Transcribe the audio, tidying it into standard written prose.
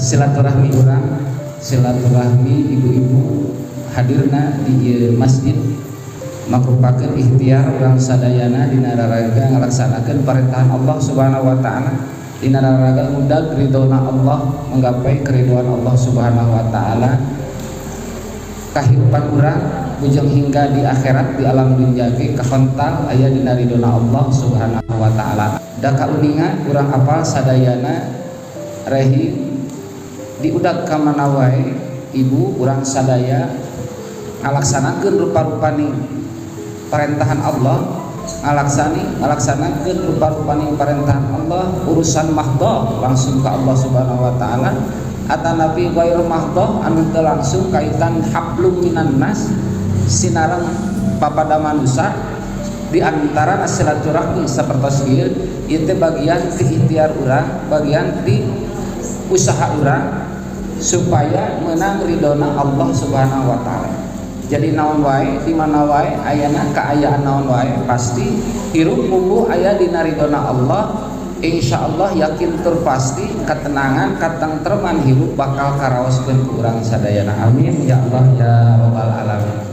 Silaturahmi urang, silaturahmi ibu-ibu hadirna di ieu masjid mangrupakeun ikhtiar urang sadayana dina raraga ngalaksanakeun parentahan Allah Subhanahu wa taala, dina raraga ngudag ridhona Allah, menggapai keridhaan Allah Subhanahu wa taala. Kahirupan urang bujeng hingga di akhirat, di alam dunya ge kahontal aya dina ridhona Allah Subhanahu wa taala. Da kauninga urang apal sadayana, rehi diudag ka mana wae ibu urang sadaya ngalaksanakeun rupa-rupaning parentahan Allah, ngalaksanakeun rupa-rupaning parentahan Allah, urusan mahdoh langsung ke Allah Subhanahu wa taala atanapi ghairu mahdoh anu teu langsung kaitan hablum minan nas, sinareng papada manusia. Di antara silaturahmi sapertos ieu, ieu teh bagian ti ikhtiar urang, bagian ti usaha urang supaya menang ridona Allah Subhanahu wa taala. Jadi naon wae, di mana wae ayana kaayaan naon wae, pasti hirup puguh aya dina ridona Allah. Insyaallah yakin tur pasti ketenangan, katengtreman hirup bakal karaoskeun ku urang sadayana. Amin ya Allah ya rabbal alamin.